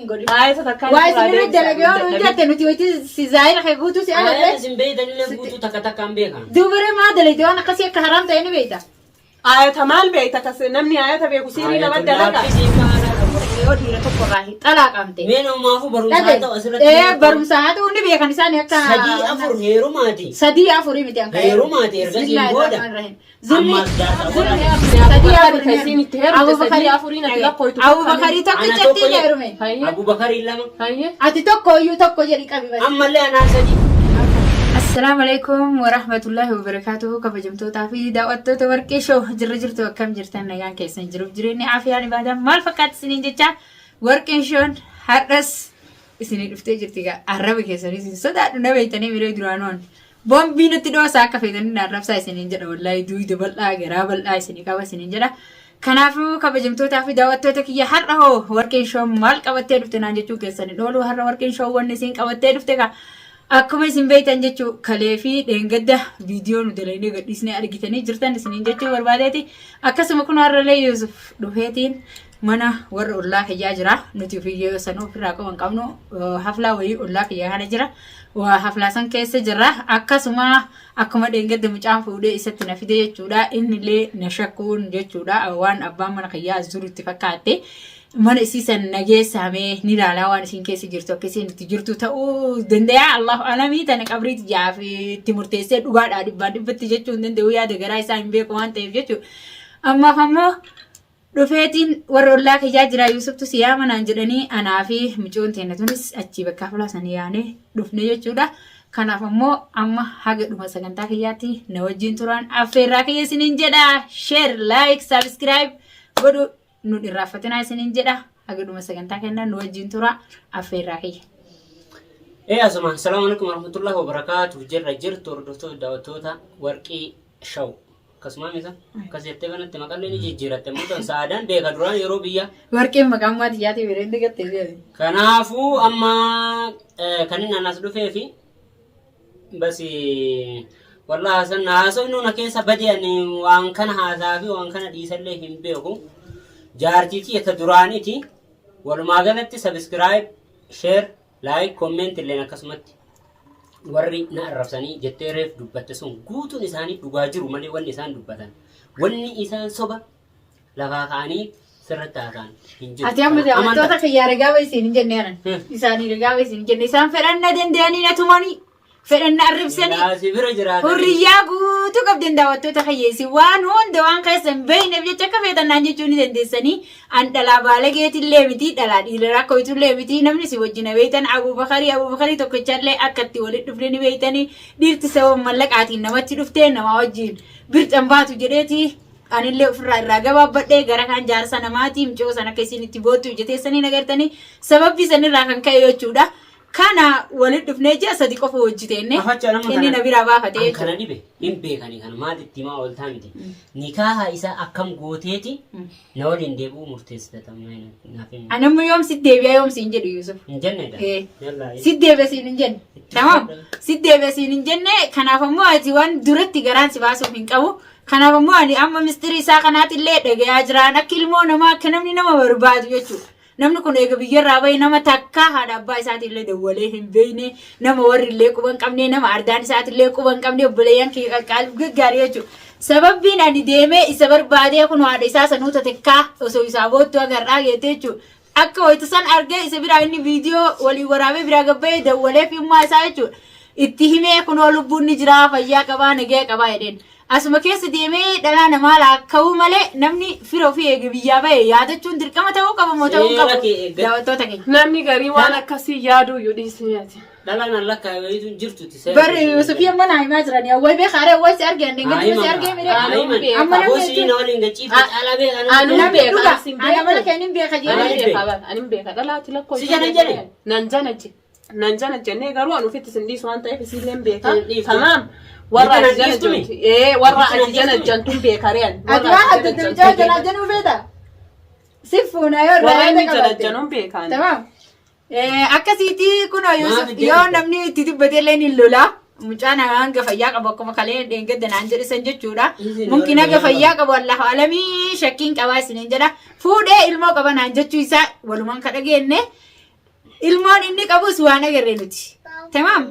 Aayata takkaan Waa irraa isin irra deebisa. dalage yoo nuun jette nuti wajji si zaayira kee guutuu si Aayata agarre. isin beeytanillee guutuu takka takkaan beekan. Dubaree maa dalagde waan akkasii akka haraam ta'e ni beekta. Aayata maal beekta kas namni aayata beeku siirii nama dalaga. Yoo dhiira tokko irraa hin xalaaqamte. Mee namumaafuu barumsa haa ta'u asirratti. Ee barumsa haa ta'u ni beekan isaan akka. Sadii afur heerumaati. Sadii afurii miti anka. Heerumaati ergasiin booda. Ammaas jaarsa godhate. Sadii Abubakar kan isiin itti heerumte sadii afuriin ati lakkooftu. Abubakarii Ana tokkichatti tokko hin jedhe. heerume. Hayyee. Abubakarii lama. Hayyee. Ati tokko iyyuu tokko jedhi qabi bas. Ammallee anaa sadii. Assalaamu alaikum warahmatullahi wabarakatuhu kabajamtootaa fi daawwattoota warqee show jirra jirtu akkam jirtan nagaan keessan jiruuf jireenyi afiyaan ibaadaa maal fakkaatti isiniin jecha warqeen shoon har'as isinii dhuftee jirti egaa arraba keessanii isin sodaadhu na beektanii miree duraanoon Bombii natti dhoosaa akka feetanii na arrabsaa isiniin jedha wallaahi duuyda bal'aa garaa bal'aa isinii qaba isiniin jedha. Kanaafuu kabajamtootaa fi daawwattoota kiyya har'a hoo warqeen shoo maal qabattee dhufte naan jechuu keessan hin oolu har'a warqeen shoo wanni isin qabattee dhufte ka akkuma isin beektan jechuu kalee fi dheengadda viidiyoo nu dalagnee gadhiisnee argitanii jirtan isiniin jechuu barbaadeeti. Akkasuma kun har'allee Yuusuf dhufeetiin mana warra ollaa kiyyaa jira. Nuti ofiyyoo sanuu ofirraa qaban hin qabnu haflaa wayii ollaa kiyyaa kana jira. Waa haflaa san keessa jira. Akkasuma akkuma dheengadda mucaan fuudhee isatti na fide jechuudha. Innillee na shakkuun jechuudha. Waan abbaan mana kiyyaa as jiru itti fakkaatte. Mana isii san na geessaamee ni ilaalaa waan isiin keessa jirtu akka isiin itti jirtu ta'uu danda'a. Allahu alamii tana qabriiti jaaf itti murteessee dhugaadhaa dhibbaan dhibbatti jechuu hin danda'u yaada garaa isaa hin beeku waan ta'eef jechuudha. Ammaaf ammoo Dhufeetiin warra ollaa kiyyaa jira Yuusuftu si yaama naan jedhanii anaa fi mucoon teenya tunis achii bakka haflaa sana yaanee dhufne jechuudha. Kanaaf ammoo amma haga dhuma sagantaa kiyyaatti na wajjin turaan affeerraa kiyya isiniin jedha. Share, like, subscribe godhu nu irraanfatinaa isiniin jedha. Haga dhuma sagantaa kennaa nu wajjin turaa affeerraa kiyya. Ee asuma assalaamu alaikum warahmatullahi wabarakaatuh jirra jirtu hordoftoota daawwattoota warqii shaw Akkasumaa misa akkas jettee banatti maqallee ni jijjiiratte immoo tan sa'aadaan beeka duraan yeroo biyya. Warqeen maqaan maatii yaatee bireen digattee jedhe. Kanaafuu amma kan inni anas dhufee fi basi wallah hasan haasofnu na keessa bade ani waan kana haasaa fi waan kana dhiisallee hin beeku. Jaartii tiyya ta duraaniti walumaa galatti subscribe share Like comment illeen akkasumatti warri na arrabsanii jettee reef dubbatte sun guutuun isaanii dhugaa jiru malee wanni isaan dubbatan wanni isaan soba lafaa ka'anii sirratti haasa'an hin jiru. Ati amma Amantaa. daawwattoota kiyyaa ragaa bahi siin hin jenne anan. Isaanii ragaa bahi siin hin jenne. Isaan fedhan na danda'anii na tumanii. Fedhan na arrabsanii. Silaa si bira jiraatanii. Hurriyyaa guutuu qabdan daawwattoota kiyya isin waan hunda waan keessa hin beekneef jecha akka feetan naan jechuu ni dandeessanii. An dhalaa baalageetillee miti dhalaa dhiira rakkooytullee miti namni isin wajjin beektan Abuubakarii Abuubakarii tokkichallee akka itti walitti dhufne ni beektanii dhiirti sababa mallaqaatiin namatti dhuftee namaa wajjin birxan baatu jedheeti anillee ofirraa irraa gabaabbadhee gara kaan jaarsa namaatii micoo san akka isin itti boottu ija teessanii nagartanii sababbii sanirraa kan ka'e jechuudha. Kana walitti dhufnee ji'a sadi qofa hojii teenne Afacha nama inni kana- na biraa baafate An jechuudha. kana dhibe hin beekani kana maal itti himaa ooltaa miti. Nikaaha isaa akkam gooteeti na waliin deebi'uu murteessite tamma naaf himi. Ani ammoo yoom sitti deebi'a yoom siin jedhu Yusuf. Hin jennedha. Eh. Yallaa. Sitti deebi'a siin hin jenne. Tamam. Sitti deebi'a siin hin jenne kanaaf ammoo ati waan duratti garaan si baasuuf hin qabu. Kanaaf ammoo ani amma mistirii isaa kanaatillee dhagayaa jiraan akka ilmoo namaa akka namni nama barbaadu jechuudha. Namni kun eega biyyarraa bahe nama takkaa haadha abbaa isaatiillee dawwalee hin beekne, nama warri illee quba hin qabne, nama ardaan isaatiillee quba hin qabne, obboleeyyan kiyya qaqqaalii gaggaarii jechuudha. Sababbiin ani deemee isa barbaadee kun haadha isaa sanuu tatekkaa osoo isaa boottu agarraa geette jechuudha. Akka wayita san argee isa biraa inni viidiyoo waliin waraabee biraa gabbayee dawwalee fi ummaa isaa jechuudha. Itti himee kunoo lubbuun ni jiraa fayyaa qabaa nagaya qabaa jedheen. Asuma keessa deemee dhalaa namaa laakka'uu malee namni fira ofii eege biyyaa bahe yaadachuun dirqama ta'uu qaba moo ta'uu hin Seera qabu? kee eeggadhu. Daawwattoota keenya. Namni garii waan akkasii yaaduu iyyuu dhiisni ati. Dhalaan an lakkaa'e wayitu hin jirtuti seera Barri keessa Yuusufii amma naa himaa jiranii awwal beekaa aree awwal si argee ani Haa gadi si himan argee miree. haa himan. Beeka. Amma namni Aboo sii jechuun na waliin gachiifte caalaa beeka nama Anuu namni beeka, dhuga asin ana mala beeku. kee nin beeka Ani jedhee. Ani beeka bara, ani beeka dhalaati lakkoo. Si jana jane? Nan jana je. Nan jana jennee garuu ani ofitti isin dhiisu waan ta'eef isiilleen beeka. Isin dhiiftu. Tamaam. Warra Bitti ati nan jana dhiiftumi? jettu. Ee warra Bitti nan ati jana dhiiftumi? jettuun beeka re'an. Ati waan adda adda mucaa jalaa jenuu feeta? Si fuuna yoo irraa Warra yaada inni jana qabaatte. januun beekaan. Tamam. Akkasiiti kunoo Yuusuf Maaf yoo jedhu? namni itti dubbate illee ni lola. Mucaan hanga fayyaa qabu akkuma kalee dheengadda naan jedhe san jechuudha. Isin Mumkin warri hanga fayyaa fayyaa qabu Allahu alamii shakkiin qabaa isiniin jedha. Fuudhee ilmoo qaba naan jechuu isaa walumaan ka dhageenye. Ilmoon inni qabus waan agarre nuti. Tamaam.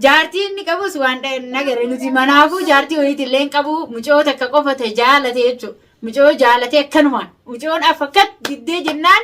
Jaartii inni qabus waan agarre nuti. Manaafuu jaartii wayiiti illee hin qabu. Mucoo takka qofa ta'e jaalate jechuudha. Mucoo jaalatee akkanumaan. Mucoon afakkat diddee jennaan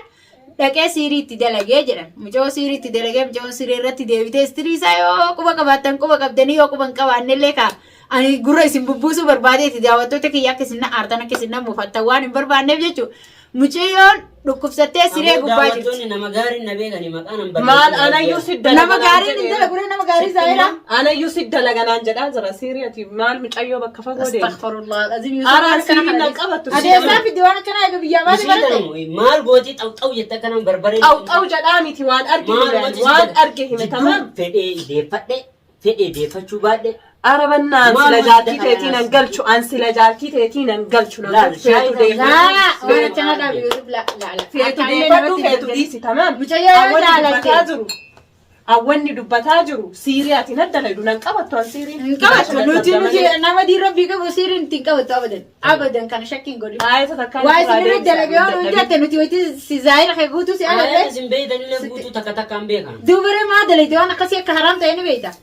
dhaqee siirii itti dalagee jedhan. Mucoo siirii itti dalagee mucoon siirii irratti deebitee istirii isaa yoo quba qabaattan quba qabdanii yoo quba hin qabaanne illee kaa ani gurra isin bubbuusuu barbaadeeti daawwattoota kiyya akka isin na aartan akka isin na mufattan waan hin barbaanneef jechuudha. Mucayyoon dhukkubsattee siree Ammoo gubbaa jirti. daawwattoonni nama gaarii na beekani maqaan an Maal barreessu anayyuu si Nama dalaganaan gaariin hin jedheera. dalagu nama gaarii zaayira. Anayyuu si dalaganaan jedhaa jira siiriyaati maal mucayyoo bakka fagoo deemu. Astaghfirullah azim Araan siiriin nan qabattu. Adeemsaa fiddi waan akkanaa egaa biyyaa baate baratte. Maal gootii xaw xaw jette akkanaan barbaree. Xaw xaw jedhaa miti waan arge Maal hime gooti si waan jedha? arge hime tamaam. Fedhee deeffadhe fedhee deeffachuu baadhe. Arabannaan Maal sila hojii jaartii dafa teetii nan naas? galchu an sila jaartii teetii nan galchu nan Laal, feetu shaayii deeffadhu. Laa waan akkanaa dhaabi Yusuf la la la. Feetu Akkaan illee deeffadhu namatti feetu hin dhiisi tamaam. Mucayyoo yoo Awwanni jaalatte. dubbataa jiru. Awwanni dubbataa jiru siiriyaatiin adda laydu nan qabattu an siiriin. Hin qabattu nuti nuti nama diin rabbii qabu siiriin ittiin qabattu abadan abadan kana shakkiin godhin. Aayata takkaan Waa irraa isin irra deebisa. dalagee waan nuun jette nuti wayitii si zaayira kee guutuu si Ayyaana agarre. isin beeytanillee guutuu takka takkaan beekan. Dubaree maa dalagde waan akkasii akka haraam ta'e ni beekta.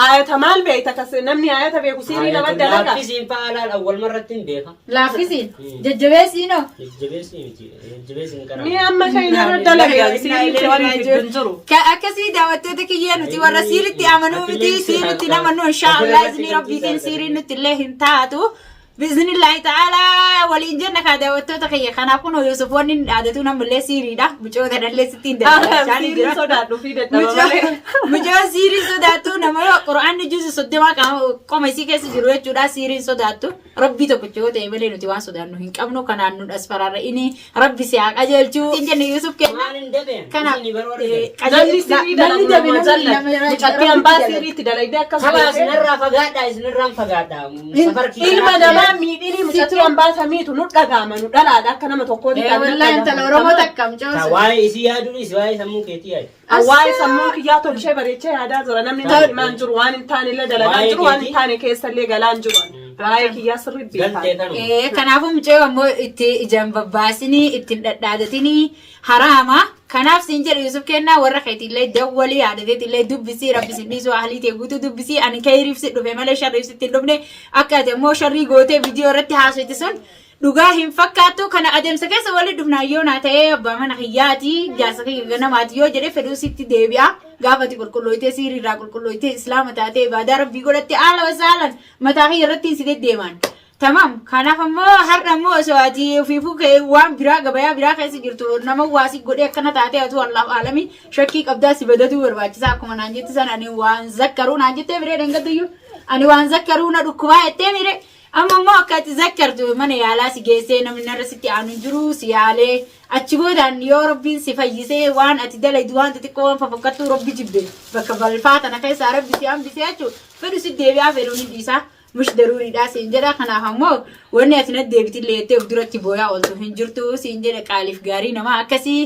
Aayata maal beekta kas namni aayata beeku siirii nama dalaga. Laaffisiin fa'a laal awwal marratti hin beeka. Laaffisiin jajjabeessiinoo. Jajjabeessii miti. Jajjabeessiin karaa. Ni amma kan irra dalagan siiriitti waan fiddu hin jiru. Ka akkasii daawwattoota kiyya nuti warra siiritti amanuu miti siiritti namannu inshaallah izni rabbiitiin siiriin nutti illee hin taatu. Biiznillaahi ta'aalaa waliin jenna kaa daawwattoota kiyya kanaaf kun Yusuf wanni inni dhaadatu namillee siiriidha mucoota dhallee sitti hin dalagaa Siiriin sodaadhu fi dadhaba malee. Mucoo siiriin sodaattu nama yoo qura'aanni juusu 30 qaama qoma isii keessa jiru jechuudha siiriin sodaattu rabbii tokkicha yoo ta'e malee nuti waan sodaannu hin qabnu kanaan nu dhasfaraarra inni rabbi si haa qajeelchuu hin jenne Yusuf kenna. Maal hin dabeen? Kanaaf Isin baruu argatan. Namni siirii dalagu nama jallatu. Mucattii hambaa siiriitti dalagdee akkas Kalaas gootee. isinirraa fagaadhaa isinirraan fagaadhaa. Safar kiyya. Ilma namaa miidhinii mucattii hambaa samiitu nu dhagaama nu dhalaadha akka nama tokkooti kan nu Wallahi intala dhagaama. Oromoo takka Ta mucoo. waa'ee isii yaaduu dhiisi waa'ee sammuu keetii yaadu. Waa'ee sammuu kiyyaa tolchee bareechee yaadaa jira namni natti himaa hin jiru waan hin taane illee dalagaa hin Waa'ee jiru waan hin keetii? taane keessa illee galaa hin jiru. Waa'ee kiyyaa sirrii Galtee beekaa. kanuma. Kanaafuu mucoo ammoo itti ijaan babbaasinii ittiin dhadhaadatinii haraama. Kanaaf siin jedhu Yusuf kennaa warra keetiillee dawwalii yaadateetillee dubbisii rabbi sin dhiisuu ahlii tee guutuu dubbisii ani kayriif si dhufe malee sharriif sitti hin dhufne akka ati ammoo sharrii gootee viidiyoo irratti haasofte sun dhugaa hin fakkaattu kana adeemsa keessa walitti dhufnaa yoo naa ta'ee abbaa mana kiyyaati jaarsa kiyya ganamaati yoo jedhe fedhuu sitti deebi'a gaafa ati qulqullooytee siirii irraa qulqullooytee islaama taatee ibaadaa rabbii godhatte haala wasaalan mataa kiyya irratti si deddeeman. Tamam kanaaf ammoo har'a ammoo osoo ati ofiifuu kee waan biraa gabayaa biraa keessa jirtu nama waasi godhee akkana taatee atu allaaf aalami shakkii qabdaa si badatuu barbaachisa akkuma naan jette sana ani waan zakkaruu naan jettee biree dhangadduyyuu ani waan zakkaruu na dhukkubaa jettee miree amma immoo akka ati zakkartu mana yaalaa si geessee namni narra sitti aanu hin jiru si yaalee achi boodaan yoo rabbiin si fayyisee waan ati dalaydu waan xixiqqoo waan fafakkattuu rabbi jibbe bakka balfaa tana keessaa rabbi si hambisee jechuudha fedhu si deebi'aa fedhu ni dhiisaa mush daruuriidhaa siin jedha kanaaf ammoo wanni ati na deebitillee jettee of duratti booyaa ooltu hin jirtu siin jedha qaaliif gaarii namaa akkasii.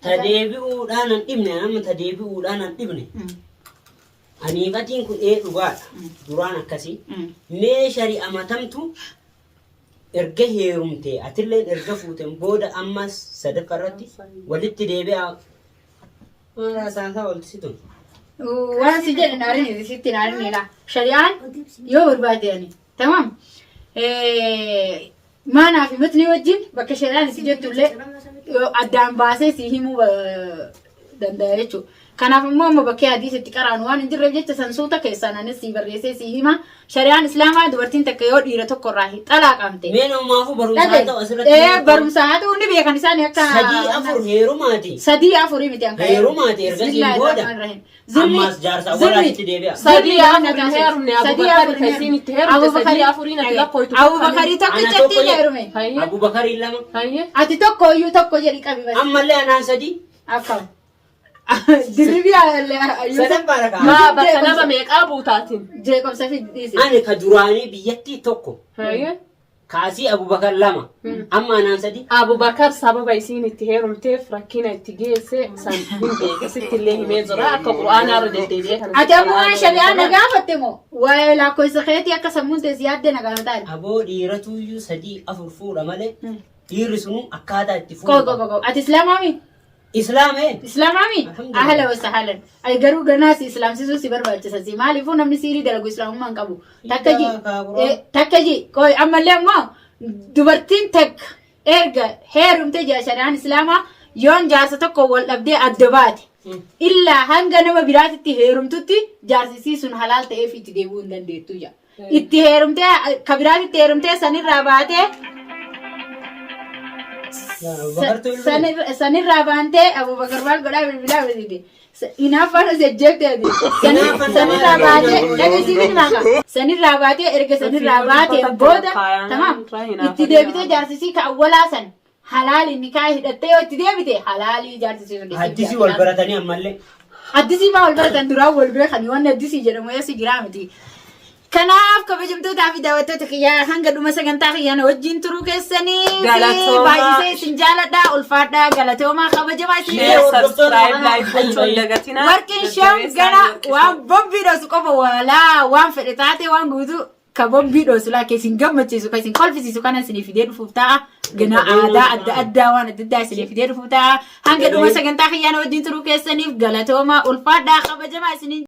Ta deebi'uudhaan hin dhibne amma ta deebi'uudhaan hin dhibne. Aniifatiin kun ee dhugaadha. Duraan akkasii. Mee shari'amatamtu erga heerumtee atilleen erga fuuteen booda ammas sadaffaa irratti walitti deebi'aa. Maal haasaasaa oolti si tun? Waan si jedhe naarin sitti naarin la. Shari'aan yoo barbaade ani. Tamam. Maanaa fi matni wajjin bakka shari'aan si jettullee addaan baasee si himuu danda'a jechuudha. Kanaaf immoo amma bakkee hadiisa itti qaraanu waan hin jirreef jecha san suuta keessaan anis si barreessee si hima. Shari'aan Islaamaa dubartiin takka yoo dhiira tokko irraa xalaaqamte. Mee namumaafu barumsa haa ta'u asirratti. Ee barumsa haa ta'u ni beekan isaanii akka. Sadii afur heerumaati. Sadii afurii miti anka. Heerumaati ergasiin booda. Ammaas jaarsa awwaalaatti deebi'a. Sadii afur hin heerumne Abubakar kan isiin itti heerumte sadii afuriin ati lakkooftu. Abubakarii Ana tokkichatti tokko hin heerume. Hayyee. Abubakarii lama. Hayyee. Ati tokko iyyuu tokko jedhi qabi bas. Ammallee anaan sadii. Akkam. Dirribii Sadaffaadha kaa. Maa bakka nama meeqaa buutaatiin? Jeequmsa fi dhiisi. Ani ka duraanii biyyattii tokko. Hayyee. Kaasii Abubakar lama. Amma anaan sadii. Abubakar sababa isiin itti heerumteef rakkina itti geesse san hin beeke sitti illee himee jira akka qura'aanaa irra deddeebi'ee kan Ati ammoo waan shari'aa na gaafatte moo waa'ee lakkoofsa keetii akka sammuun teessi yaaddee na gaafataa Aboo dhiiratuyyuu sadii afur fuudha malee dhiirri sunuu akkaataa itti Qoo qoo fuudhu. qoo. Ati islaamaami? Islaamee. Islaamaami? Alhamdulillah. Ahla wa sahlan. Ay garuu ganaa si islaamsisuu si barbaachisa si maaliifuu namni siirii dalagu islaamummaa hin qabu. Takka ji takka ji qoy ammallee ammoo dubartiin takka erga heerumte jaa shari'aan islaamaa yoon jaarsa tokko wal dhabdee adda baate illaa hanga nama biraatitti heerumtutti jaarsisii sun halaal ta'eef itti deebi'uu hin dandeettu jaa. Itti heerumtee ka biraatitti heerumtee sanirraa baatee sanirraa baantee Abubakar maal godhaa bilbilaa bilbile. Hinaaffaan os ejjeefte ati. Sanirraa baatee dhageessiifin maaka. Sanirraa baatee erga sanirraa baatee booda tamaam itti deebitee jaarsisii ka awwalaa san halaali nikaa hidhattee yoo itti deebite halaalii jaarsisii sun Addisii wal baratanii ammallee. Addisii maa wal baratan duraan wal beekanii wanni addisii jedhamu eessa jiraa miti. Kanaaf kabajamtootaa fi daawwattoota kiyyaa hanga dhuma sagantaa kiyyaa na wajjin turuu keessanii fi Galatoomaa. baay'isee isin jaaladha ulfaadha galatoomaa kabajamaa isin Share, jaalladha. subscribe, like gochuu hin dagatinaa. Warqiin sham Jajjabeessaa gana warqii waan bombii dhoosu qofa walaa waan fedhe taate waan guutuu ka bombii dhoosu laa ka isin gammachiisu ka isin kolfisiisu kana isinii fidee dhufuuf ta'a. Gana aadaa adda addaa waan adda addaa isinii fidee dhufuuf ta'a. Hanga dhuma sagantaa kiyyaa na wajjin turuu keessaniif galatoomaa ulfaadhaa kabajamaa isiniin.